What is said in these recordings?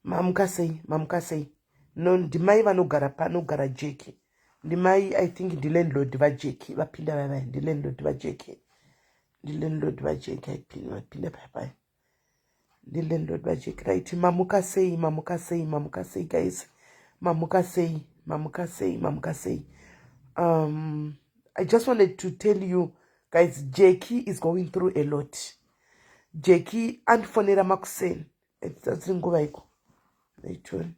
Mamuka sei? Mamuka sei? No, ndimai vanogara panogara Jeki. Ndimai, I think ndilandlord vaJeki vapinda vavai. Ndilandlord vaJeki, ndilandlord vaJeki vapinda paipai. Ndilandlord vaJeki, right? Mamuka sei? Mamuka sei? Mamuka sei, guys? Mamuka sei? Mamuka sei? Mamuka sei? I just wanted to tell you guys, Jackie is going through a lot. Jackie andifonera makuseni, dziri nguva iko naitoni.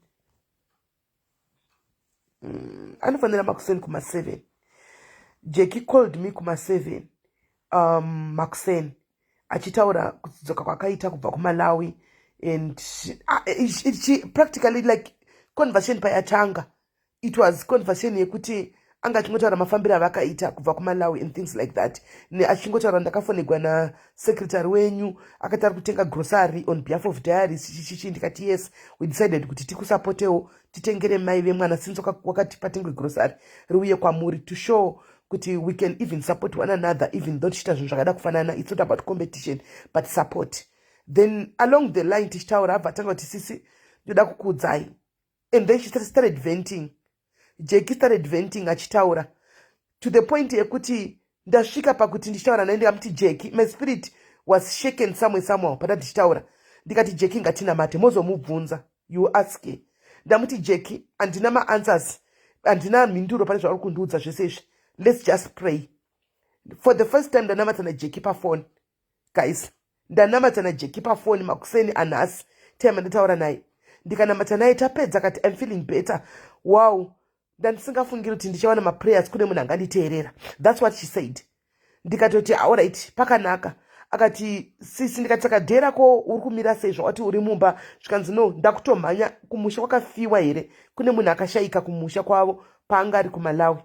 Andifonera makuseni kuma-7. Jackie called me kuma-7 makuseni achitaura kudzoka kwakaita kubva kuMalawi and she practically, like, conversation payatanga, it was conversation yekuti anga achingotaura mafambiro avakaita kubva kuMalawi and things like that. Achingotaura, "Ndakafonegwa nasecretary wenyu, akati ari kutenga grocery on behalf of Diaries, chichichi." Ndikati, "Yes, we decided kuti tikusapotewo, titengere mai vemwana since wakati patengwe grocery riuye kwamuri to show kuti we can even support one another even though tichiita zvinhu zvakada kufanana. It's not about competition but support." Then along the line tichitaura, abva atanga kuti, "Sisi, ndoda kukuudzai." And then she started venting. Jackie started venting achitaura to the point yekuti ndasvika pakuti ndichitaura naye ndikamuti, "Jackie," my spirit was shaken somewhere somehow pada ndichitaura, ndikati, "Jackie, ngatinamate, mozomubvunza, you ask." Ndamuti, "Jackie, handina maanswers, handina mhinduro pane zvauri kundiudza zvese izvi. Let's just pray." For the first time ndanamata naJackie pafoni, guys. Ndanamata naJackie pafoni makuseni anhasi, time ndataura naye, ndikanamata naye. Tapedza akati, "I'm feeling better. Wow, ndandisingafungiri kuti ndichawana maprayers kune munhu anganditeerera." That's what she said. Ndikatoti, "Alright, pakanaka." Akati, "Sisi." Ndikati, "Saka dherako uri kumira sei zvawati uri mumba?" Zvikanzi, "No, ndakutomhanya kumusha. Kwakafiwa here? Kune munhu akashayika kumusha kwavo paanga ari kuMalawi."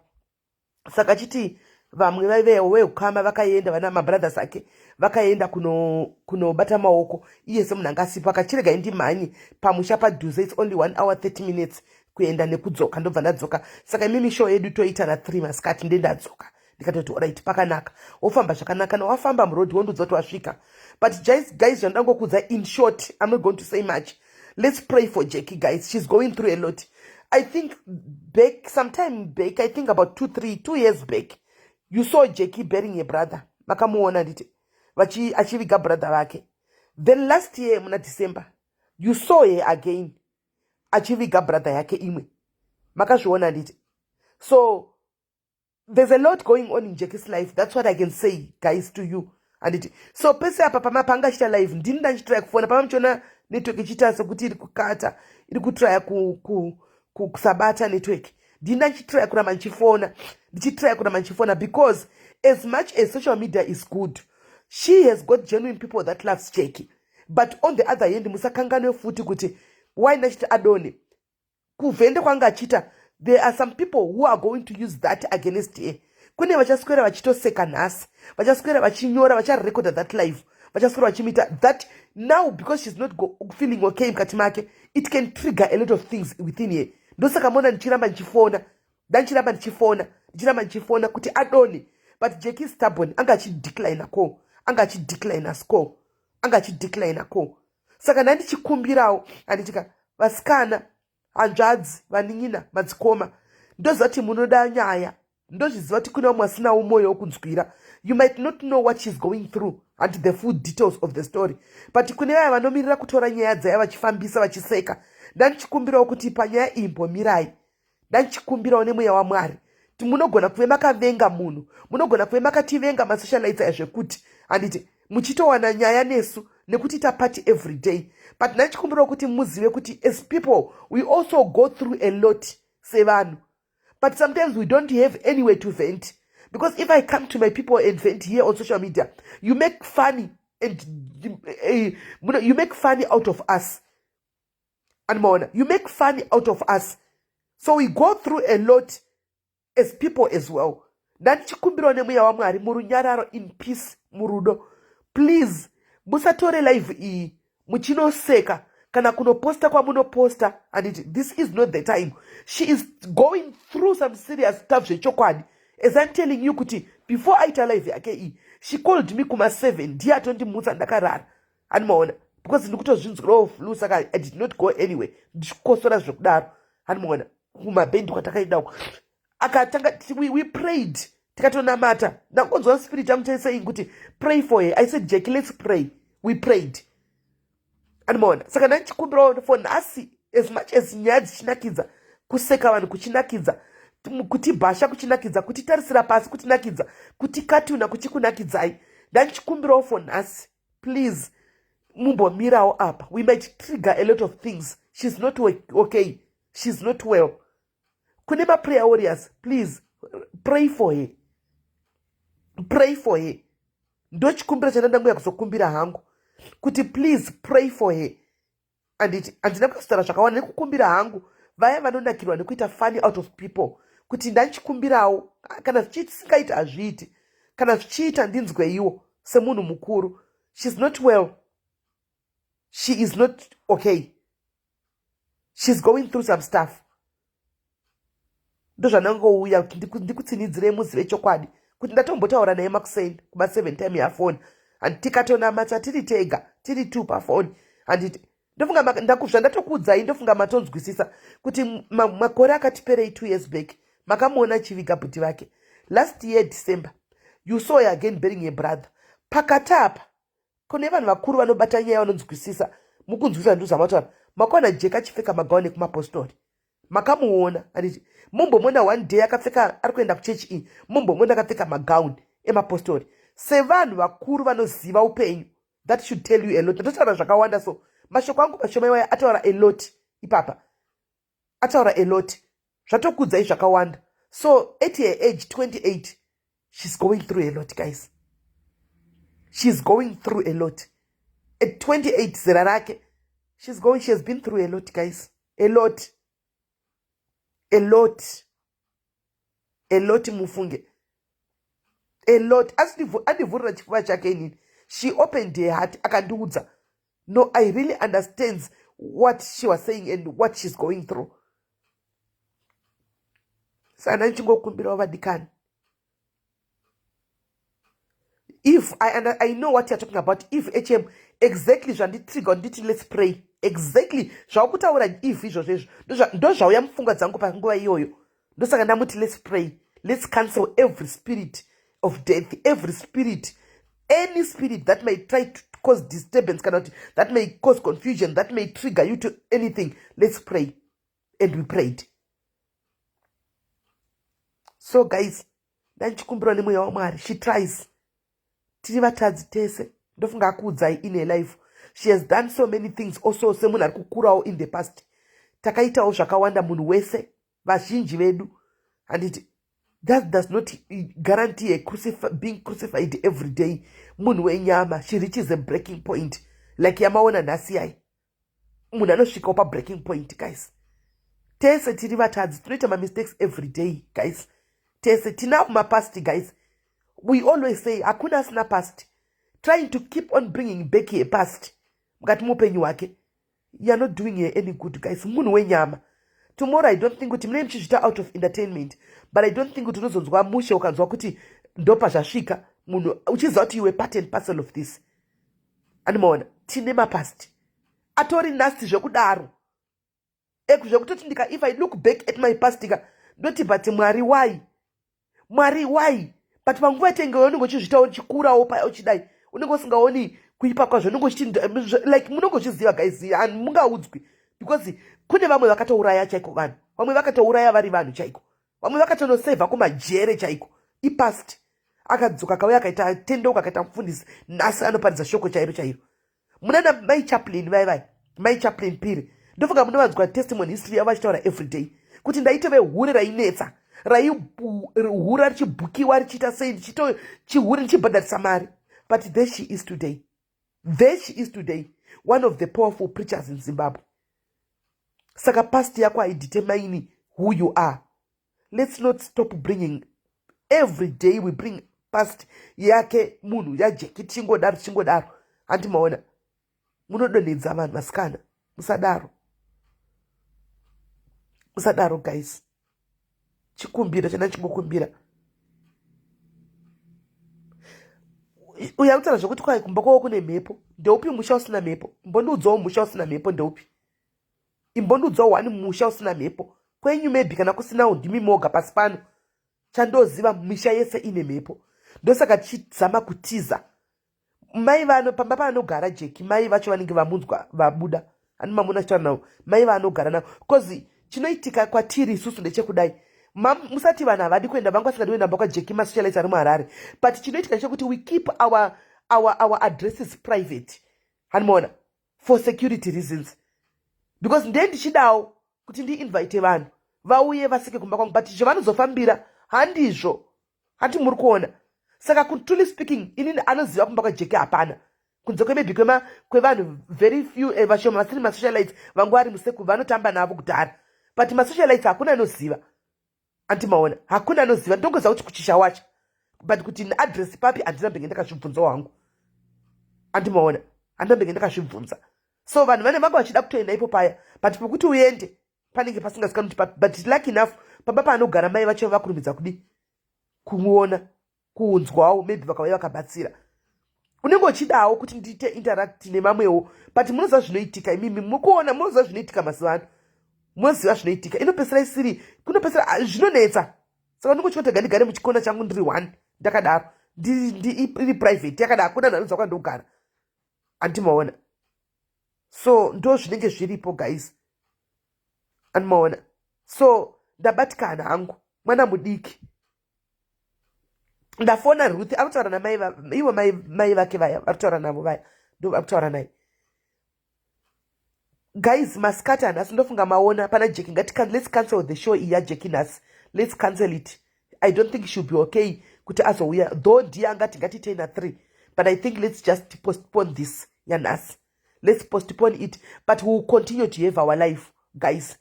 Saka achiti vamwe vaivewo veukama vakaenda, vana mabrothers ake vakaenda kunobata kuno maoko iye semunhu anga asipo. Akachirega, "Ndimhanye pamusha padhuze, it's only 1 hour 30 minutes kuenda nekudzoka, ndobva ndadzoka. Saka imimi show yedu toita na3 masikati, ndendadzoka." Ndikatoti, "Alright, pakanaka, wofamba zvakanaka. Na wafamba murodhi wondoudza kuti wasvika." But guys, zvandangokudza in short, I'm not going to say much. Let's pray for Jackie, guys. She's going through a lot. I think back, sometime back, I think about 2, 3, 2 years back, you saw Jackie burying a brother. Makamuona nditi achiviga brother vake. Then last year muna December, you saw her again achiviga brother yake imwe. Makazviona nditi? So there's a lot going on in Jackie's life. That's what I can say, guys, to you, handiti? So pese apa pama panga achiita live, ndini ndandichitraya kufona pama muchiona network ichiita sekuti iri kukata, iri kutraya kusabata network. Ndini ndandichitraya kuramba ndichifona, ndichitraya kuramba ndichifona, because as much as social media is good, she has got genuine people that loves Jackie. But on the other hand, musakanganwe futi kuti why ndachiti adone kuvhende kwanga achiita, there are some people who are going to use that against her. Kune vachaswera vachitoseka nhasi, vachaswera vachinyora, vacharecorda that live, vachaswera vachimuita that. Now, because she's not feeling okay mukati make, it can trigger a lot of things within her. Ndosaka mona ndichiramba ndichifona, ndandichiramba ndichifona, ndichiramba ndichifona kuti adone. But Jackie stubborn, anga achideclina call, anga achideclina score, anga achideclina call. Saka ndandichikumbirawo, handitika, vasikana, hanzvadzi, vanin'ina, madzikoma, ndoziva kuti munoda nyaya, ndozviziva kuti kune vamwe vasinawo mwoyo wokunzwira. You might not know what she's going through and the full details of the story, but kune vaya vanomirira kutora nyaya dzaya vachifambisa vachiseka, ndandichikumbirawo kuti panyaya iyi mbomirai. Ndandichikumbirawo nemweya waMwari kuti munogona kuve makavenga munhu, munogona kuve makativenga masocialites aya zvekuti, handiti, muchitowana nyaya nesu nekuti ita party every day. But ndandichikumbirawo kuti muzive kuti as people we also go through a lot sevanhu, but sometimes we don't have anywhere to vent, because if I come to my people and vent here on social media, you make funny and you make funny out of us. Anmaona, you make funny out of us. So we go through a lot as people as well. Ndandichikumbirawo nemweya waMwari, murunyararo, in peace, murudo, please musatore live iyi muchinoseka kana kunoposta kwamunoposta, handiti? This is not the time. She is going through some serious stuff zvechokwadi, As I'm telling you kuti before aita live yake iyi, she called me kuma 7, ndiye atondimutsa ndakarara, handimaona, because ndikutozvinzwirawo flu, saka I did not go anyway, ndichikosora zvekudaro, handimaona. Kumabhendi kwatakaenda uko, akatanga, we prayed, tikatonamata. Ndakonzwa spirit yangu saying kuti pray for her. I said, "Jackie, let's pray." We prayed, andimaona. Saka ndandichikumbirawo for nhasi, as much as nyaya dzichinakidza, kuseka vanhu kuchinakidza, kutibhasha kuchinakidza, kutitarisira pasi kutinakidza, kutikatuna kuchikunakidzai, ndandichikumbirawo for nhasi, please mumbomirawo apa. We might trigger a lot of things. She's not okay, she's not well. Kune maprayer warriors, please pray for her, pray for her. Ndochikumbira chandandanguya kuzokumbira hangu kuti please pray for her. Anditi handina kuzotaura zvakawanda, nekukumbira hangu vaya vanonakirwa nekuita funny out of people kuti ndandichikumbirawo, kana zvichisingaiti hazviiti, kana zvichiita ndinzweiwo semunhu mukuru. She's not well, she is not okay, she's going through some stuff. Ndozvandangouya kuti ndikutsinidzirei muzive chokwadi kuti ndatombotaura naye makuseni kuma7 time yafoni, handi tikatonamata tiri tega, tiri two pafoni, handiti? Ndofunga zvandatokuudzai, ndofunga matonzwisisa kuti makore akatiperei, 2 years back, makamuona achiviga bhuti vake. Last year December, you saw her again burying a brother. Pakati apa kune vanhu vakuru vanobata nyaya, vanonzwisisa, mukunzwisisa ndozvamataura. Makaona Jackie achipfeka magauni ekumapostori, makamuona, handiti? Mumbomuona one day akapfeka ari kuenda kuchechi iyi, mumbomuona akapfeka magauni emapostori. Sevanhu vakuru vanoziva upenyu, that should tell you a lot. Ndatotaura zvakawanda, so mashoko angu mashoma iwaya ataura a lot ipapa, ataura a lot, zvatokudzai zvakawanda. So at her age 28, she's going through a lot, guys. She's going through a lot at 28, zera rake. She has been through a lot, guys, a lot, a lot, a lot. Mufunge, a lot. Andivhurira chifuva chake inini. She opened her heart, akandiudza. No, I really understands what she was saying and what she's going through. Saka ndichingokumbirawo vadikani, if I know what you're talking about, if hm exactly zvanditrigger nditi let's pray, exactly zvakutaura if izvozvo izvo ndo zvauya mupfungwa dzangu panguva iyoyo. Ndosaka ndamuti let's pray, let's cancel every spirit of death, every spirit, any spirit that may try to cause disturbance kana kuti that may cause confusion, that may trigger you to anything. Let's pray. And we prayed. So guys, ndandichikumbirwa nemweya waMwari. She tries, tiri vatadzi tese. Ndofunga akuudzai in a life she has done so many things also. Semunhu ari kukurawo, in the past takaitawo zvakawanda, munhu wese, vazhinji vedu, handiti? That does not guarantee a being crucified every day. Munhu wenyama, she reaches a breaking point like yamaona nhasi yai. Munhu anosvikawo pabreaking point, guys. Tese tiri vatadzi, tinoita mamistakes every day, guys. Tese tinawo mapast, guys. We always say hakuna asina past. Trying to keep on bringing back a past mukati muupenyu hwake, you are not doing her any good, guys. Munhu wenyama. Tomorrow, I don't think kuti munee muchizviita out of entertainment, but I don't think kuti unozonzwa mushe ukanzwa kuti ndopa zvasvika munhu uchiziva kuti iwe part and parcel of this. Animaona tine mapast atori nasty zvekudaro, zvekutoti ndika, if I look back at my past ka, ndoti, "But Mwari, why? Mwari, why?" But panguva yatenge unenge uchizviitawo, uchikurawo paya, uchidai, unenge usingaoni kuipa kwazvo, unenge uchiti like munongozviziva, guys, mungaudzwi, because kune vamwe vakatouraya chaiko vanhu, vamwe vakatouraya vari vanhu chaiko, vamwe vakatonosevha kumajere chaiko. Ipast. Akadzoka, akauya, akaita tendeuka, akaita mufundisi, nhasi anoparidza shoko chairo chairo. Munana Mai Chaplin vai vai, Mai Chaplin Piri, ndofunga munovanzwa testimony history yavo vachitaura everyday kuti ndaitove hure rainetsa, raihura, richibhukiwa, richiita sei, ndichito chihure, ndichibhadharisa mari. But there she is today, there she is today, one of the powerful preachers in Zimbabwe. Saka past yako haidetermine who you are. Let's not stop bringing, every day we bring past yake munhu yaJackie, tichingodaro, tichingodaro, handimaona munodonhedza vanhu. Vasikana, musadaro, musadaro, guys. Chikumbiro chandachingokumbira. Uya kutaura zvekuti kwai kumba kwavo kune mhepo. Ndeupi musha usina mhepo? Imbondiudzawo musha usina mhepo ndeupi? Imbondiudzawo one musha usina mhepo. Kwenyu maybe kana kusinawo ndimi moga pasi pano. Chandoziva misha yese ine mhepo. Ndosaka tichizama kutiza. Mai vano pamba paanogara Jeki mai vacho vanenge vamunzwa vabuda. Ani mamuna achitaura navo mai vaanogara navo because chinoitika kwatiri isusu ndechekudai musati vanhu havadi kuenda vangu vasingadi kuenda mba kwajeki masocialites ari muharare but chinoitika ndechekuti we keep our, our, our addresses private hanimaona for security reasons because ndee ndichidawo kuti ndiinvite vanhu vauye vaseke kumba kwangu but zvavanozofambira handizvo hanti muri kuona saka truly speaking inini anoziva kumba kwajeki hapana kunze kwemaybe kwema kwevanhu very few eh, vashoma vasiri masocialites vangu vari museku vanotamba navo kudhara but masocialites hakuna anoziva anti maona hakuna anoziva ndongoziva kuti kuchisha wacha but kuti address papi handina mbenge ndakazvibvunza wangu anti maona handina mbenge ndakazvibvunza so vanhu vane vanga vachida kutoenda ipo paya but pokuti uende panenge pasingazikanwi kuti papi but lucky enough pamba paanogara mai vacho vakurumidza kudi kuona kuunzwawo maybe vakauya vakabatsira unenge uchidawo kuti ndiite interact nemamwewo but munoziva zvinoitika imimi mukuona munoziva zvinoitika mazuva ano munoziva zvinoitika inopesera isiri kunopesera ah, zvinonetsa saka unenge uchingotega ndigare muchikona changu ndiri one ndakadaro iri private yakadaro hakuna nhano dzakwandogara andimaona so ndo zvinenge zviripo guys andimaona so ndabatikana hangu mwana mudiki ndafona Ruth ari kutaura namai ivo mai vake vaya vari kutaura navo vaya ndo vari kutaura naye guys masikati anhasi ndofunga maona pana Jackie ngati let's cancel the show iyi yaJackie nhasi let's cancel it i don't think she'll be okay kuti azouya though ndiye angati ngatiitei na 3 but i think let's just postpone this yanhasi let's postpone it but we will continue to have our life guys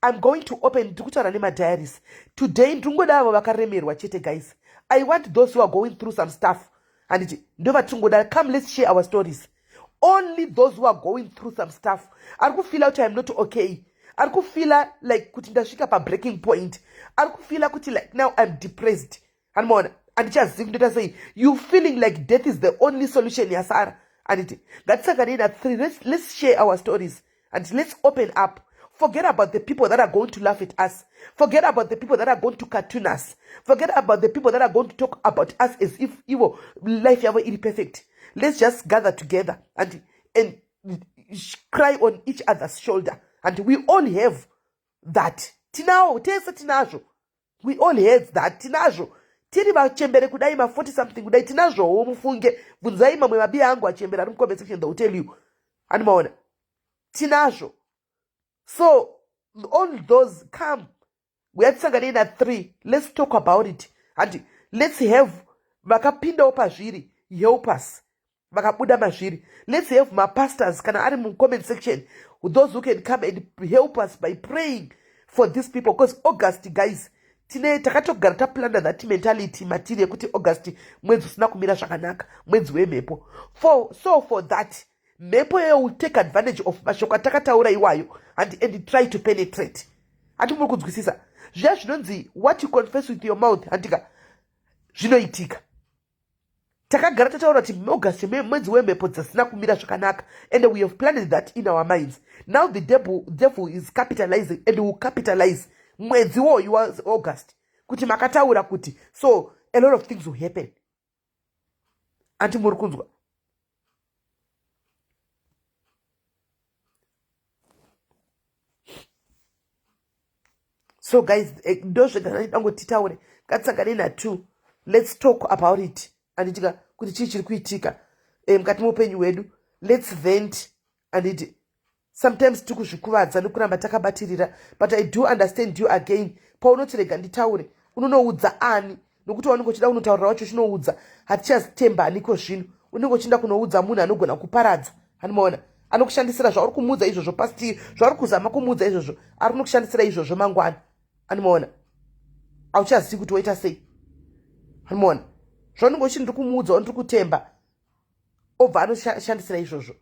i'm going to open ndiri kutaura nemadiaries today ndiri avo vakaremerwa chete guys i want those who are going through some stuff handiti ndovatingoda come let's share our stories only those who are going through some stuff ari kufila kuti i'm not okay ari kufila like kuti ndasvika pabreaking point ari kufila kuti like now i'm depressed handimaona handichazivi kundoita sei you feeling like death is the only solution yasara handiti ngatisanganei na three let's, let's share our stories and let's open up forget about the people that are going to laugh at us forget about the people that are going to cartoon us forget about the people that are going to talk about us as if ivo life yavo iri perfect let's just gather together and, and cry on each other's shoulder and we all have that tinawo tese tinazvo we all have that tinazvo tiri vachembere kudai ma40 something kudai tinazvowo mufunge bvunzai mamwe mabiya angu achembere ari mucomment section they will tell you andimaona tinazvo so all those come uyatisanganei na3 let's talk about it handi let's have vakapindawo pazviri help us vakabuda mazviri let's have mapastors kana ari mucomment section those who can come and help us by praying for these people because august guys tine takatogara taplana that mentality matiri yekuti august mwedzi usina kumira zvakanaka mwedzi wemhepo for so for that mhepo iyoyo will take advantage of mashoko atakataura iwayo and, and try to penetrate handi muri kunzwisisa zviya zvinonzi what you confess with your mouth handika zvinoitika takagara tataura kuti august mwedzi wemhepo dzasina kumira zvakanaka and we have planned that in our minds now the devil, devil is capitalizing and will capitalize mwedzi woyu waaugust kuti makataura kuti so a lot of things will happen anti muri kunzwa so guys eh, ndozvega zvandida ngoti titaure ngatisanganei na2 let's talk about it anditika kuti chii chiri kuitika eh, mukati meupenyu hwedu let's vent anditi sometimes tiri kuzvikuvadza nekuramba takabatirira but i do understand you again paunoti rega nditaure unonoudza ani nokuti waunenge uchida kunotaurira wacho uchinoudza hatichazitembaniko zvino unenge uchienda kunoudza munhu anogona kuparadza hanimaona anokushandisira zvauri kumuudza izvozvo pasti zvauri kuzama kumuudza izvozvo ari kunokushandisira izvozvo mangwana animaona hauchazivi kuti woita sei animaona zvaunenge uchiti ndiri kumuudza ndiri kutemba obva anoshandisira izvozvo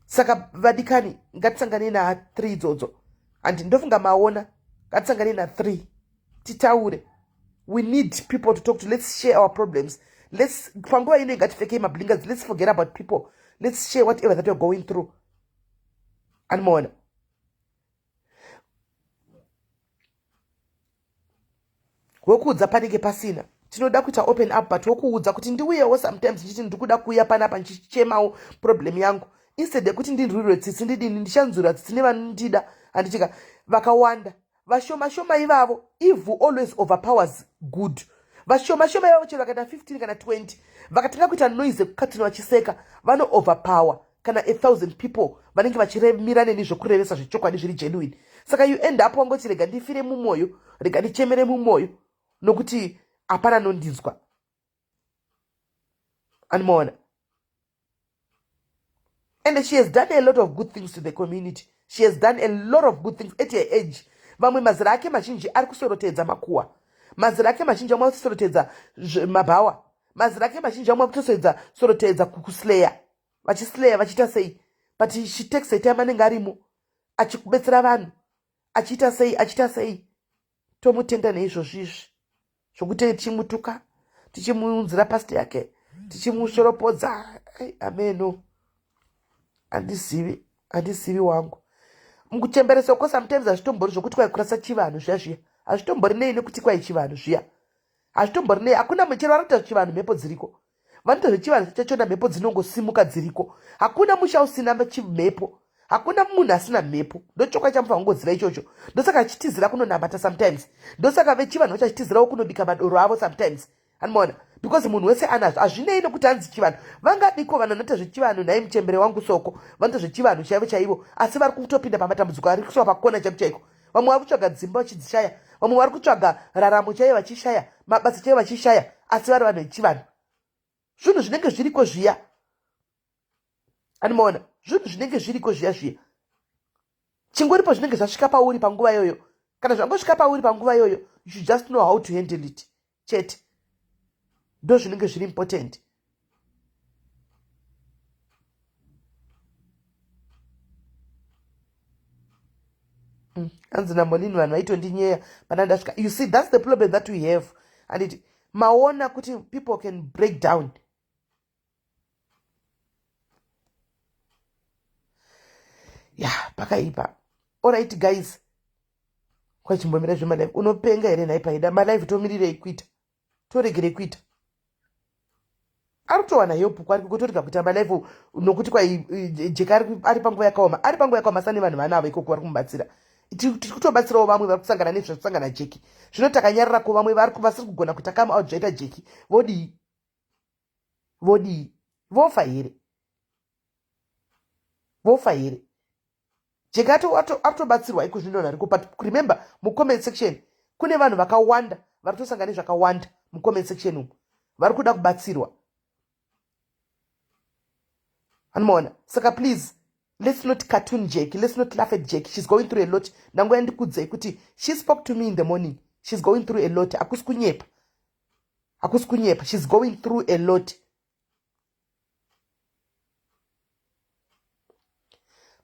saka vadikani ngatisanganei na3 idzodzo handi ndofunga maona ngatisanganei na3 titaure we need people to talk to let's share our problems Let's panguva ino ngatifekei mablingers. Let's forget about people. Let's share whatever that you're going through. Animoona wekuudza panenge pasina. Tinoda kuita open up, but wokuudza kuti ndiuyewo sometimes ndichiti ndiri kuda kuuya panapa ndichichemawo problem yangu, instead yekuti ndinzwirwe tsitsi, ndidini, ndichanzwirwa tsitsi nevanondida, handitika? Vakawanda vashoma shoma ivavo. Evil always overpowers good. Vashoma shoma ivavo, chero vakaita 15 kana 20, vakatanga kuita noise yekukatuna vachiseka, vano overpower kana 1000 people vanenge vachiremira neni zvekurevesa zvechokwadi zviri genuine. Saka you end up wangoti, rega ndifire mumwoyo, rega ndichemere mumwoyo, nokuti hapana nondinzwa. Animaona? And she has done a lot of good things to the community. She has done a lot of good things at her age. Vamwe mazera ake mazhinji ari kusorotedza makuwa, mazera ake mazhinji amwe akusorotedza mabhawa, mazera ake mazhinji amwe akutosoedza sorotedza kusleya, vachisleya, vachiita sei, but she takes a time, anenge arimo achikubetsera vanhu, achiita sei, achiita sei. Tomutenda neizvozvo izvi zvokuti tichimutuka, tichimuunzira past yake, tichimushoropodza. Ameno, handizivi, handizivi wangu. Mukuchembereswa ko sometimes hazvitombori zvokuti kwaikurasa chivanhu zviya zviya, hazvitombori nei nekuti kwai chivanhu zviya, hazvitombori nei. Hakuna muchero vari kuita chivanhu, mhepo dziriko. Vanoita zvechivanhu chachona, mhepo dzinongosimuka dziriko. Hakuna musha usina mhepo, hakuna munhu asina mhepo. Ndochokwadi chamufanira kungoziva ichocho. Ndosaka achitizira kunonamata sometimes, ndosaka vechivanhu vachachitizirawo kunobika madoro avo sometimes. Anomaona? Because munhu wese anazvo, hazvinei nokuti hanzi chivanhu. Vangadiko vanhu vanoita zvechivanhu nhai muchembere wangu soko? Vanoita zvechivanhu chaivo chaivo, asi vari kutopinda pamatambudziko, ari kuiswa pakona chaipo chaiko. Vamwe vari kutsvaga dzimba vachidzishaya, vamwe vari kutsvaga raramo chaiyo vachishaya, mabasa chaivo vachishaya, asi vari vanhu vechivanhu. Zvinhu zvinenge zviriko zviya, animaona? Zvinhu zvinenge zviriko zviya zviya, chingoripo zvinenge zvasvika pauri panguva iyoyo. Kana zvangosvika pauri panguva iyoyo, you should just know how to handle it chete. Ndo zvinenge zviri important. Hanzi namolini, vanhu vaitondinyeya pana ndasvika. You see, that's the problem that we have, anditi maona kuti people can break down? Ya, pakaipa. Alright guys, kwachimbomira zvemalive. Unopenga here nhai paida malive? Tomirirei kuita, toregerei kuita? Ari kutowana help kwari kutorega kuita malive nokuti kwai Jeka ari panguva yakaoma, ari panguva yakaoma sane vanhu vanavo ikoko vari kumubatsira. Tiri kutobatsirawo vamwe vari kusangana nezvakusangana Jeki. Zvino takanyarara ko vamwe vari vasiri kugona kuita come out zvaita Jeki, vodii? Vodii? Vofa here? Vofa here? Jeki atobatsirwa iko zvino ariko, but remember, mucomment section kune vanhu vakawanda vari kutosangana nezvakawanda. Mucomment section umu vari kuda kubatsirwa, anomaona? Saka please, let's not cartoon Jackie, let's not laugh at Jackie. She's going through a lot. Ndangoya ndikudzei kuti she spoke to me in the morning. She's going through a lot. Hakusi kunyepa, hakusi kunyepa. She's going through a lot.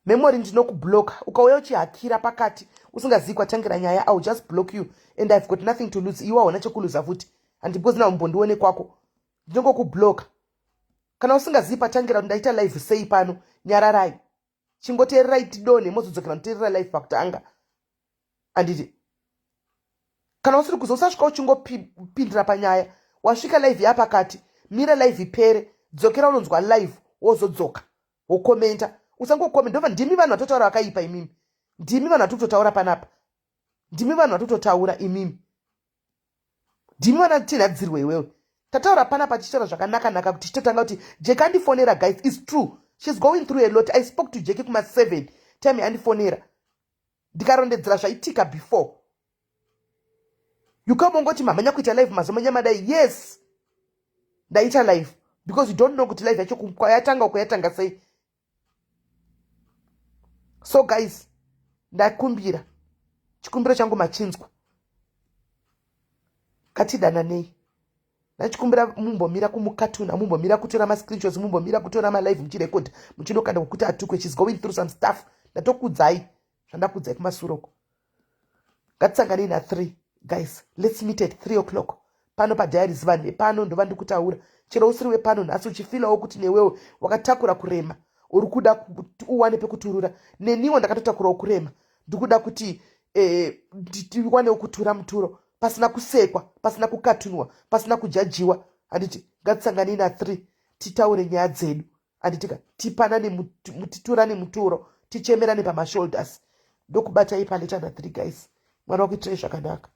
Memory, ndinokubloka ukauya uchihakira pakati usingazivi kwatangira nyaya. I will just block you and I've got nothing to lose. Iwe hauna chekuluza futi, handi? Because na umbondione kwako, ndinongokubloka kana usingazivi patangira kuti ndaita live sei pano. Nyararai, chingoteererai tidonhe, mozodzokera noteerera live pakutanga, handiti? Kana usiri kuzo, usasvika uchingopindira panyaya. Wasvika live yapakati, mira live ipere, dzokera unonzwa live, wozodzoka wokomenta. Usangokomenta. Ndobva ndimi vanhu vatotaura vakaipa imimi, ndimi vanhu vatikutotaura panapa, ndimi vanhu vatototaura imimi, ndimi vana tinhadzirwe iwewe. Tataura panapa tichitaura zvakanaka-naka kuti tichitotanga kuti Jeki andifonera. Guys, is true, she's going through a lot. I spoke to Jeki kuma7 time yandifonera, ndikarondedzera zvaitika before you come. Ongoti mamhanya kuita live mazomanya madai. Yes, ndaita live because you don't know kuti live yacho kwayatanga uko yatanga sei. So guys, ndakumbira, chikumbiro changu machinzwa, ngatidananei. Ndachikumbira mumbomira kumukatuna, mumbomira kutora mascreenshots, mumbomira kutora malive muchirekodha muchinokanda kwekuti atukwe. She's going through some stuff. Ndatokudzai zvandakudzai kumasuroko. Ngatisanganei na3 guys, let's meet at 3 o'clock. Pano paDiaries, vanhu vepano ndova ndikutaura. Chero usiri wepano, nhasi uchifeelawo kuti newewo wakatakura kurema, uri kuda kuti uwane pekuturura, neniwo ndakatotakurawo kurema, ndikuda kuti tiwanewo kutura muturo pasina kusekwa, pasina kukatunwa, pasina kujudgiwa, handiti? Ngatisanganei na3, titaure nyaya dzedu, handitika? Tipanane, titurane muturo, tichemerane pamashoulders. Ndokubatai paletter na3, guys. Mwari wakuitirai zvakanaka.